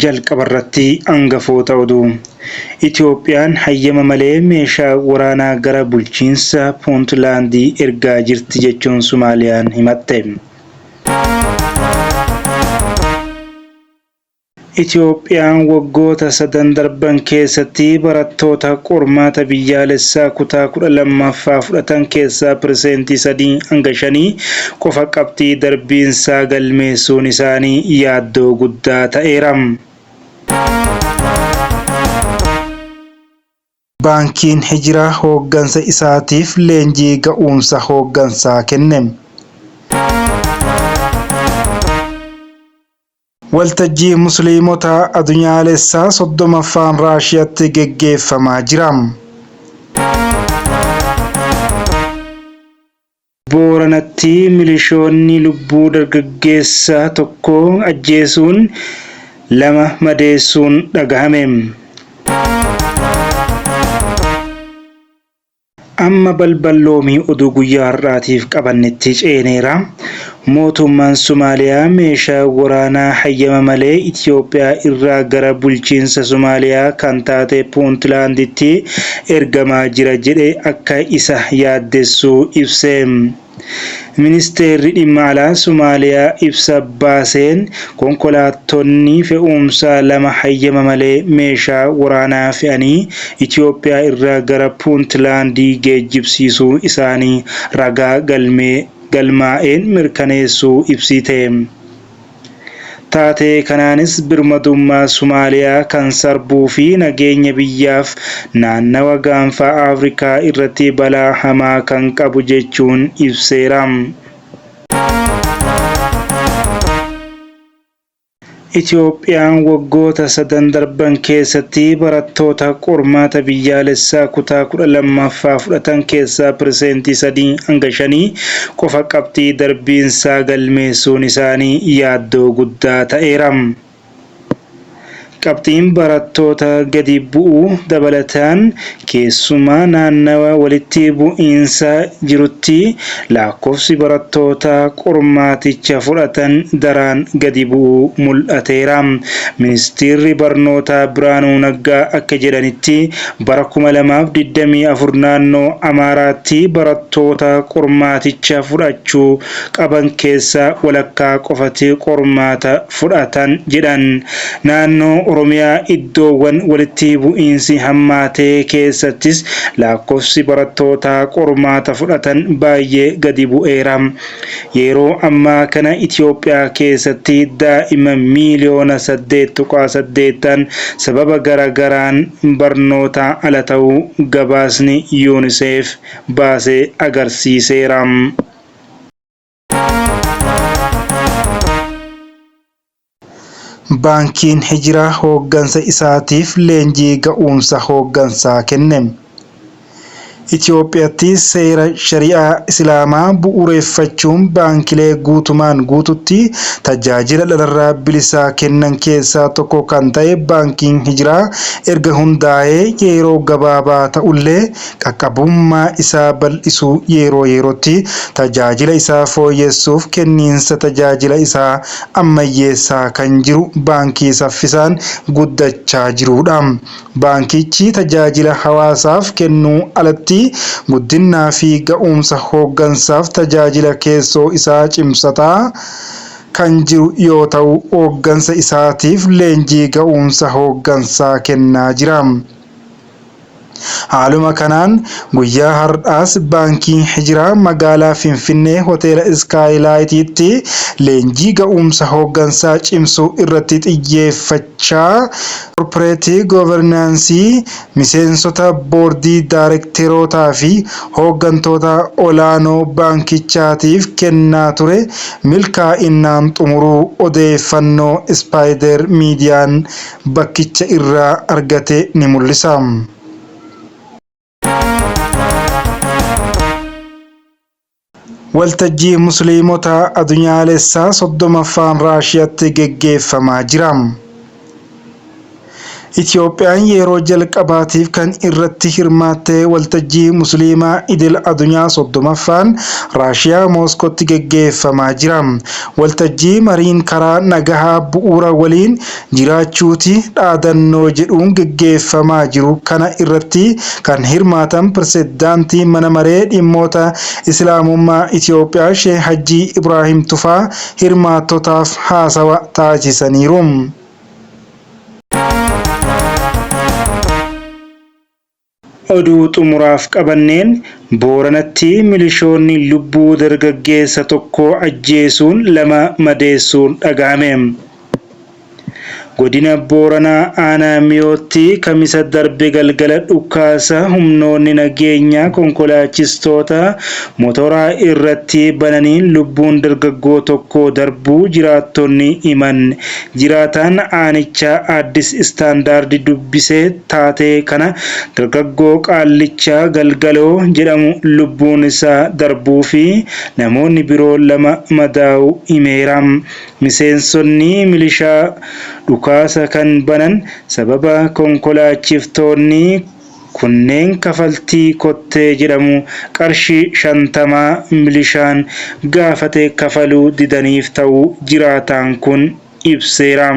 Jalqabarratti hangafoota oduu. Itoophiyaan hayyama malee meeshaa waraanaa gara bulchiinsa Puuntlaandii ergaa jirti jechuun Sumaaliyaan himatte. Itoophiyaan waggoota sadan darban keessatti barattoota qormaata biyyaalessaa kutaa 12ffaa fudhatan keessaa piriseentii 3 hanga 5 qofa qabxii darbiinsaa galmeessuun isaanii yaaddoo guddaa ta'eera. Baankiin Hijiraa hooggansa isaatiif leenjii ga'uumsa hooggansaa kenne. Waltajjii Musliimotaa Adunyaalessaa 30ffaan Raashiyatti geggeeffamaa jira. Booranatti milishoonni lubbuu dargaggeessa tokkoo ajjeesuun 2 madeessuun dhagahame. Amma balballoomii oduu guyyaa har'aatiif qabannetti ceeneera. Mootummaan Somaaliyaa meeshaa waraanaa hayyama malee Itoophiyaa irraa gara bulchiinsa Somaaliyaa kan taate Puuntlaanditti ergamaa jira jedhe akka isa yaaddessu ibse. Ministeerri Dhimma Alaa Somaaliyaa ibsa baaseen, konkolaattonni fe'umsaa lama hayyama malee meeshaa waraanaa fe'anii Itoophiyaa irraa gara Puuntlaandi geejjibsiisuu isaanii ragaa galmee galmaa'een mirkaneessuu ibsite. Taatee kanaanis birmadummaa Somaaliyaa kan sarbuu fi nageenya biyyaaf naannawa Gaanfa Afrikaa irratti balaa hamaa kan qabu jechuun ibseera. Itoophiyaan waggoota sadan darban keessatti barattoota qormaata biyyaalessaa kutaa 12ffaa fudhatan keessaa piriseentii 3 hanga 5 qofa qabxii darbiinsaa galmeessuun isaanii yaaddoo guddaa ta'eera. Qabxiin barattoota gadi bu'uu dabalataan keessumaa naannawa walitti bu'iinsa jirutti lakkoofsi barattootaa qormaaticha fudhatan daraan gadi bu'uu mul'ateera. Ministiirri Barnootaa Birhaanuu Naggaa akka jedhanitti, bara 2024 naannoo Amaaraatti barattoota qormaaticha fudhachuu qaban keessaa walakkaa qofati qormaata fudhatan jedhan. Naannoo Oromiyaa iddoowwan walitti bu'iinsi hammaatee keessattis lakkoofsi barattootaa qormaata fudhatan baay'ee gadi bu'eera. Yeroo ammaa kana Itoophiyaa keessatti daa'ima miiliyoona 8.8 ta'an sababa garagaraan barnootaa ala ta'uu gabaasni Unicef baase agarsiiseera. Baankiin Hijiraa hooggansa isaatiif leenjii ga'uumsa hooggansaa kenne. Itoophiyaatti seera Shari'aa Islaamaa bu'uureffachuun baankilee guutumaan guututti tajaajila dhalarraa bilisaa kennan keessaa tokko kan ta'e Baankiin Hijiraa erga hundaa'ee yeroo gabaabaa ta'ullee qaqqabummaa isaa bal'isuu yeroo yerootti tajaajila isaa fooyyessuuf kenniinsa tajaajila isaa ammayyeessaa kan jiru baankii saffisaan guddachaa jiruudha. Baankichi tajaajila hawaasaaf kennuu alatti guddinnaa fi ga'umsa hooggansaaf tajaajila keessoo isaa cimsataa kan jiru yoo ta'u, hooggansa isaatiif leenjii ga'umsa hooggansaa kennaa jira. Haaluma kanaan guyyaa har'aas Baankiin Hijiraa magaalaa Finfinnee Hoteela Iskaayilaayitiitti leenjii ga'umsa hooggansaa cimsuu irratti xiyyeeffachaa korporeetii goovernaansii miseensota boordii daarekterootaa fi hooggantoota olaanoo baankichaatiif kennaa ture milkaa'innaan xumuruu odeeffannoo Ispaayider Miidiyaan bakkicha irraa argate ni mul'isa. Waltajjii Musliimotaa Adunyaalessaa 30ffaan Raashiyatti geggeeffamaa jira. Itiyoophiyaan yeroo jalqabaatiif kan irratti hirmaatte waltajjii Musliimaa idil addunyaa 30ffaan Raashiyaa Mooskootti geggeeffamaa jira. Waltajjii mariin karaa nagahaa bu'uura waliin jiraachuuti dhaadannoo jedhuun geggeeffamaa jiru kana irratti kan hirmaatan Pirezidaantii Mana Maree Dhimmoota Islaamummaa Itiyoophiyaa Sheeh Hajjii Ibraahim Tufaa hirmaattotaaf haasawa taasisaniiru. Oduu xumuraaf qabanneen Booranatti milishoonni lubbuu dargaggeessa tokkoo ajjeesuun 2 madeessuun dhagahame. Godina Booranaa Aanaa Miyootti Kamisa darbe galgala dhukaasa humnoonni nageenyaa konkolaachistoota motoraa irratti bananiin lubbuun dargaggoo tokkoo darbuu jiraattonni himan. Jiraataan aanichaa Addis Standard dubbise taatee kana dargaggoo Qaallichaa Galgaloo jedhamu lubbuun isaa darbuu fi namoonni biroo 2 madaa'uu himeera. Miseensonni milishaa dhukaasa kan banan sababa konkolaachiftoonni kunneen kafaltii kottee jedhamu qarshii 50 milishaan gaafate kafaluu didaniif ta'uu jiraataan kun ibseera.